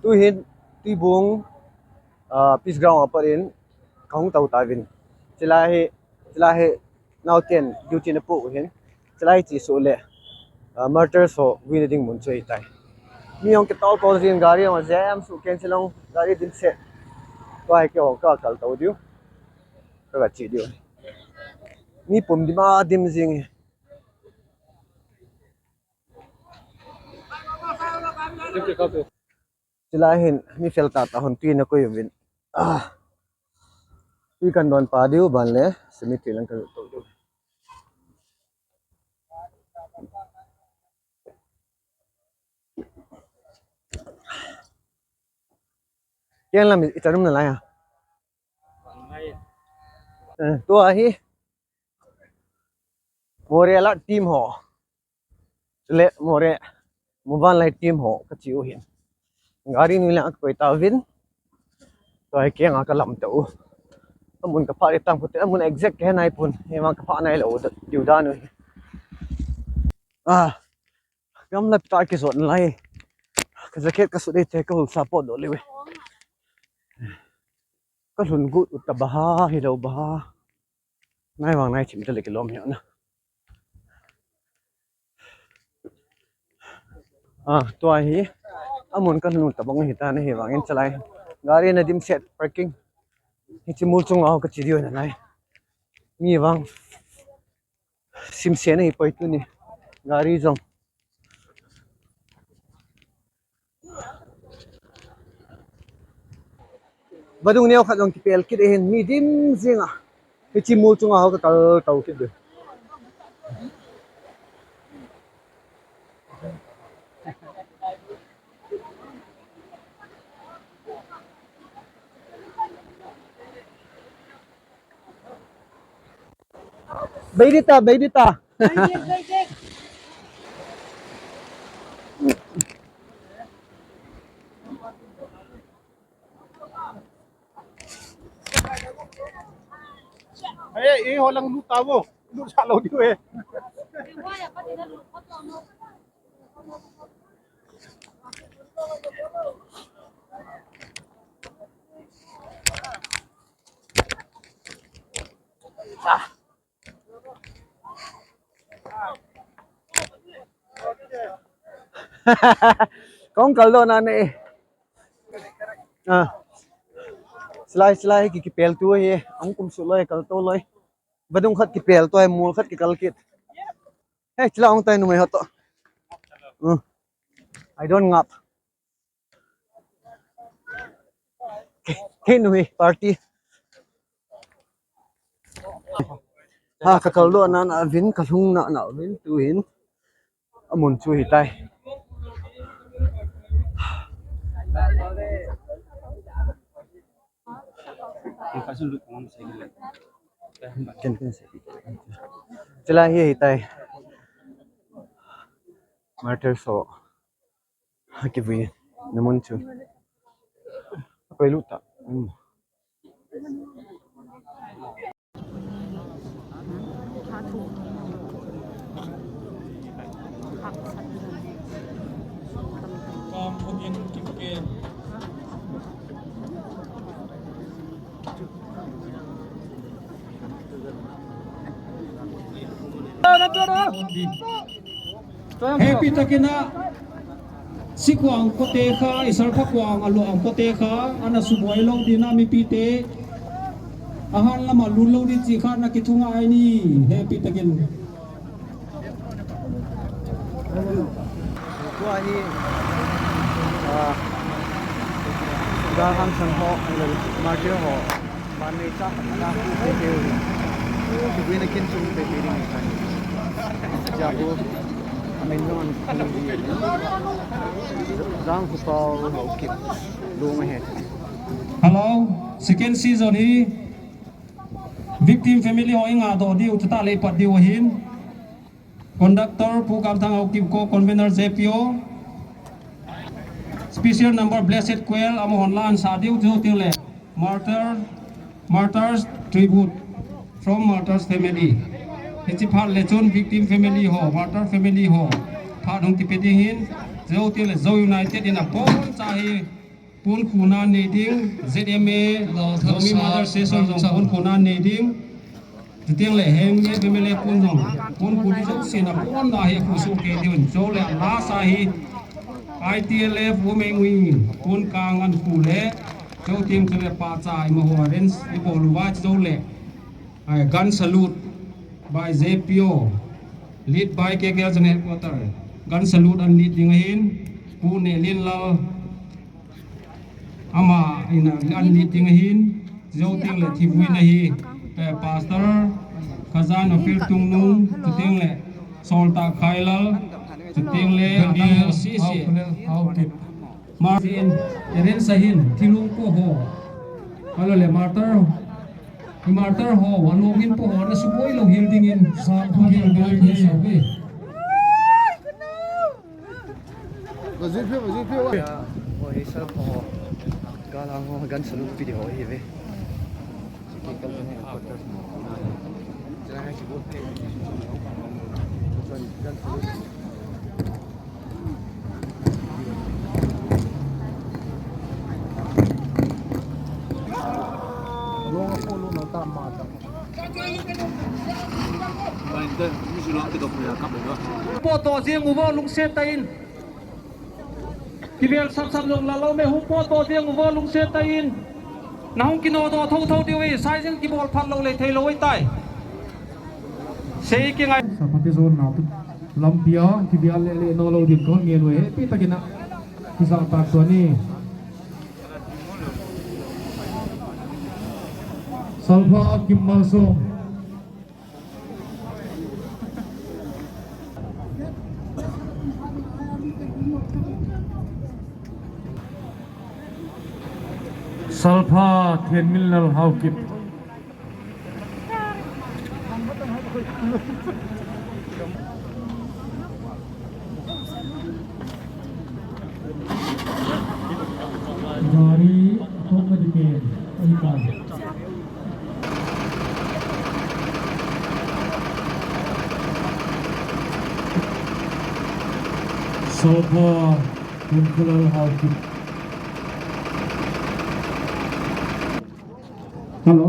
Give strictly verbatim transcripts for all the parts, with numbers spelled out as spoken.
Tuhin, Tuibung, ah, Peace Ground a pat in, kahung tou tauvin. Chulai hi, chulai hi, naoten, duty na pu hin. Chulai chi su le, ah, martyrs ho, guina ding mun chu ahitai. Mi hung kitol tol jin gari hung jam su ken chilong, gari dim se. Tua hi kei hung kakal tou diu. Kaga chi diu. Mi pum dim a dim jing. Chulai hin mi fel tah tah hon tui na koi uvin. Ah. Tui kan don pa diu ban le, simi tui lang ka lut tou diu. Ken lam i tanum na lai a. Eh, tua hi. Moreh la team ho. Le Moreh, Muvanlai team ho, kachi u hin. Gari nui lang koi tauvin. Tua hi kei nga kalam tou. Amun kaphah le tang pute, amun exact kahe nai pun. Hima kaphah nai lou, diu dan u hi. Ah, gamla pita kizot nalai. Ka jacket kasut dei te kahul sa po do le we. Kalhun gut uta baha, hilou baha. Nai vang nai chim tele kilom hi na. Ah, tua hi. Amun kalhun uta bang hi ta na hi vang in chalai. Gari na dim set parking. Hichi mul chunga ho kachi diu na lai. Mi vang. Sim se na hi poi tuni. Gari jong. Vadung neo khat jong kipel kit ahin mi dim jing a. Hichi mul chunga ho kakal tou kit diu. Baby ta, baby ta. Eh, eh, holang lu tavo. Lu sa lo diu eh. Ah. Kong kal do na ne. Ah. Slide, slide, ki, kipel tu hi. Ang kum su loi, kal to loi. Vadung khat kipel tu hi, mul khat kikal kit. Hey, chila ong tai numei ho to. Uh. I don't ngap. Kei numei party. Ha, kakal do na na vin, kalhung na na vin, tuhin. Amun chu hitai. Ken, ken se. Chila hi hitai. Martyr so. Hakivui. Namun chu. Apai lu ta. Hmm. Happy takina. Sikuang kote kha, Isarpha kuang aluang kote kha, ana suboi lou dina mipite. Ahan lama lul lou di chi kha na kithunga ai ni, happy takin. Tua hi, ah, Abraham san ho, martyr ho. Ban nei cha khat na ku pe pe u. Ku pe na kin chung pe pe ding ka. Cha ku. Amin no an ku di. Jang ku pau ho kip. Lu ma he. Hello, second season hi victim family ho inga do diu tata le pat diu hin. Conductor, Pu Kamthang Haokip ko, convener J P O. Special number, Blessed Choir, amahon la an sa diu chu tile. Martyr, Martyrs Tribute from Martyrs Family. Hichi phat le chun victim family ho, martyr family ho. Phat hung kipe ding hin, chu tile Zo United in a bon cha hi. Pon khuna nei ding, Z M A, Zomi Mother Session jong pon khuna nei ding. Chuteng le heng M L A pon jong, pon khu ding jouse na pon na hi khu soh kei diu, chule last a hi I T L F Women Wing, pon kang an khu le, chuteng chule pacha ima ho arrange ibol uva chule, ai, gun salute by J P O, lead by K K L General Headquarter. Gun salute an lead ding ahin, Pu Nehlinlal, ama in an lead ding ahin, chuteng le thivuina hi, eh, Pastor Khazana Philtungnung, chuteng le Soltah Khailal, chuteng le Adam ho sese. Martin, Eren Sahin, thilung po ho. Alo le martyr, martyr ho, along hin po ho, na suboi lou hil dingin, sa khu hil dingin, sa khu. Bazui phi, bazui phi, wa. Ya, wo hi sal ho. Galang ho, gun salute pi di ho hi ve. Security company headquarters mo. Chila ha ki bo phe. Gun salute. Long a polo no ta ma ta. Poto jing uvo lungset tah in. Kivel sap sap jong la lou me, hung poto jing uvo lungset tah in. Na hung kinodoh thotho diu ve, sai jing kibol phat lou le thei lou tai. Sei kingai. Sa pati zon na tu lampi a, kibial le le no lou din kon ngen ve, he pi takina. Kisa tak tu ni. Salpha Kim Malsawm. Salpha Thenminlal Haokip. Gari thok na dikeh, ahi tai. Salpha Thenminlal Haokip. Hello.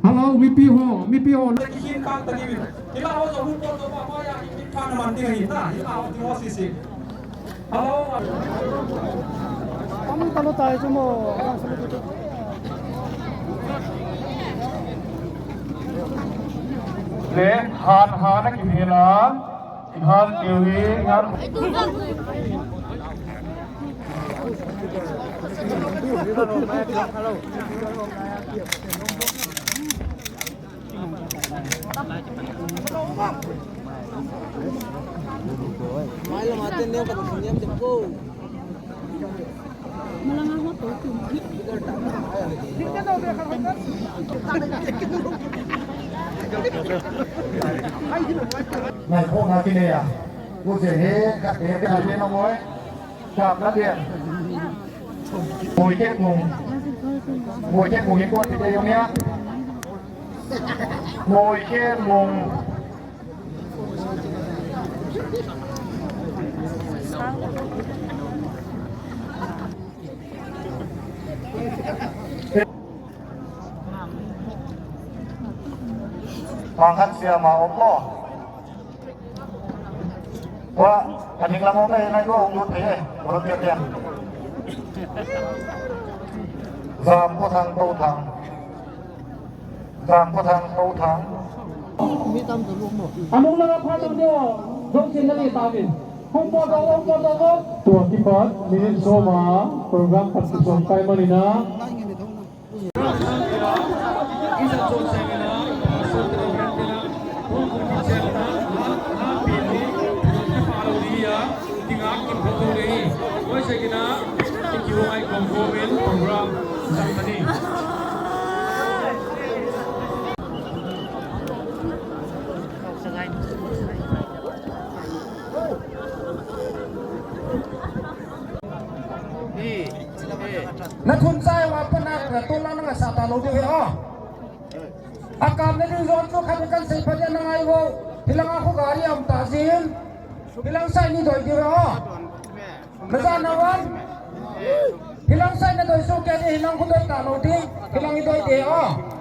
Hello, mipi ho, mipi ho. Kihin kang tani. Hila ho jo hu ko jo ba ma ya, kihin kang man ti hi na. Hila ho ti ho sisi. Hello. Kami talo tai chu mo. Le, han, han, ki hila. Hal Dewi, hal. Malanga ho to tu. Ngai ko na ki ne ya. Ko se he ka te te na mo. Chap na dia. Moi ke mung. Moi ke mung ko te yo nia. Moi ke mung. Mangkhat sia ma om lo. Wa, kaning lang om le nai ko ong lut thei e. Volunteer dia. Zam ko thang to thang. Zam ko thang to thang. Anung langa phat dang deu, dong chin na le ta vin. Hung po dong, hung po dong, hung. Tua kipat, minute som a, program pat kichom kai man in a. Na thun chai uva pat na, na tol lang na sa ta lou diu ve o. A kam na ding jon chu khat kan sei phat na ngai vo. Hilang a khu gari um ta jin. Hilang sai ni doi diu ve o. Na ja na wan. Hilang sai na doi Nang khu doi ta lou ding, hilang i doi de o.